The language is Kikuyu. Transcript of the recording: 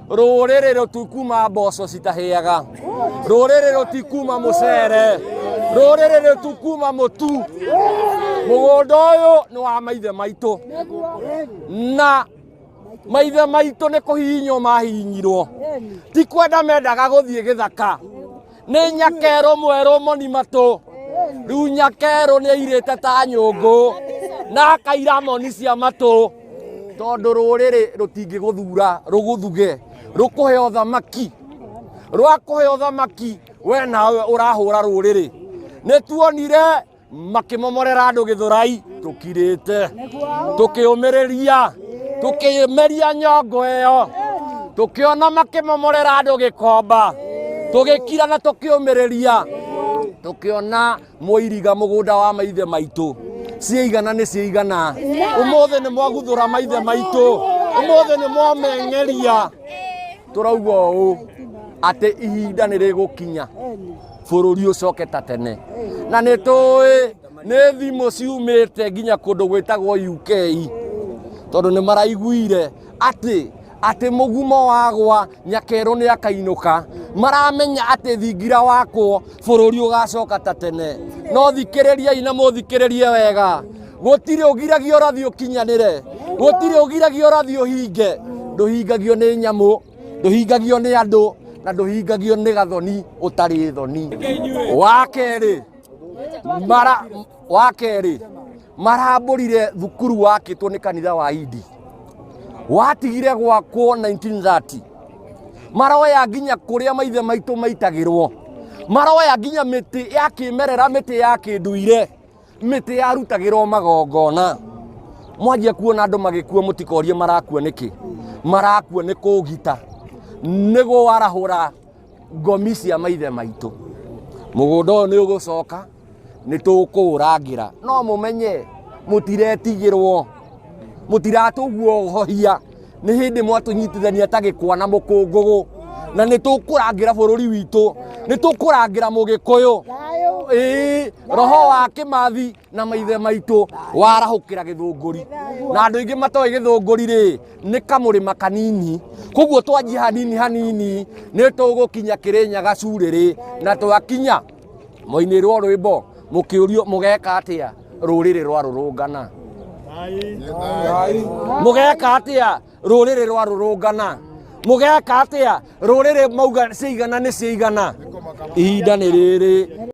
Rũrĩrĩ rũtikuma mboco citahĩaga, rũrĩrĩ rũtikuma mũcere, rũrĩrĩ rũtikuma mũtu. Mũgũnda ũyũ nĩ wa maithe maitũ, na maithe maitũ nĩ kũhihinywo mahihinyirwo, ti kwenda mendaga gũthiĩ gĩthaka. Nĩ nyakerũ mwerũ moni matũ, rĩu nyakerũ nĩ airĩte ta nyũngũ na akaira moni cia matũ, tondũ rũrĩrĩ rũtingĩgũthura rũgũthuge rũkũhe ũthamaki, rwakũhe ũthamaki we nawe ũrahũra rũrĩrĩ. Nĩ tuonire makĩmomorera andũ Gĩthũrai, tũkirĩte tũkĩũmĩrĩria, tũkĩmeria nyongo ĩyo, tũkĩona makĩmomorera andũ Gĩkomba, tũgĩkira na tũkĩũmĩrĩria, tũkĩona mũiriga mũgũnda wa maithe maitũ ciaigana nĩ ciaigana. Ũmũthĩ nĩ mwaguthũra maithe maitũ, ũmũthĩ nĩ mwameng'eria. Tũrauga ũũ atĩ ihinda nĩ rĩgũkinya bũrũri ũcoke ta tene, na nĩ tũĩ nĩ thimũ ciumĩte nginya kũndũ gwĩtagwo UK, tondũ nĩ maraiguire atĩ mũgumo wagwa nyakerũ nĩ akainũka. Maramenya atĩ thingira wakwo bũrũri ũgacoka ta tene. No thikĩrĩriai na mũthikĩrĩrie wega, gũtirĩ ũgiragia ũrathi ũkinyanĩre, gũtirĩ ũgiragia ũrathi ũhinge. Ndũhingagio nĩ nyamũ, ndũhingagio nĩ andũ, na ndũhingagio nĩ gathoni ũtarĩ thoni. Wa kerĩ, mara wa kerĩ marambũrire thukuru wakĩtwo nĩ kanitha wa Indi, watigire gwakwo 1930. Maroya nginya kũrĩa maithe maitũ maitagĩrwo, maroya nginya mĩtĩ ya kĩmerera, mĩtĩ ya kĩnduire, mĩtĩ yarutagĩrwo magongona. Mwanjia kuona andũ magĩkua, mũtikorie marakua nĩkĩ. Marakua nĩ kũgita, nĩ gũwarahũra ngomi cia maithe maitũ. Mũgũnda ũyũ nĩ ũgũcoka, nĩ tũkũũrangĩra, no mũmenye mũtiretigĩrwo, mũtiratũguohohia. Nĩ hĩndĩ mwatũnyitithania ta gĩkwa na mũkũngũgũ, na nĩ tũkũrangĩra bũrũri witũ, nĩ tũkũrangĩra mũgĩkũyũ. Ĩĩ, roho wa Kĩmathi na maithe maitũ warahũkĩra Gĩthũngũri, na andũ aingĩ matoĩ Gĩthũngũri rĩ, nĩ kamũrĩma kanini. Koguo twanjia hanini hanini nĩ tũgũkinya Kĩrĩnyaga curĩrĩ, na twakinya mwainĩrwo rwĩmbo mũkĩũrio mũgeka atĩa rũrĩrĩ rwarũrũngana, mũgeka atĩa rũrĩrĩ rwarũrũngana, mũgeka atĩa rũrĩrĩ mauga ciaigana nĩ ciaigana. Ihinda nĩ rĩrĩ.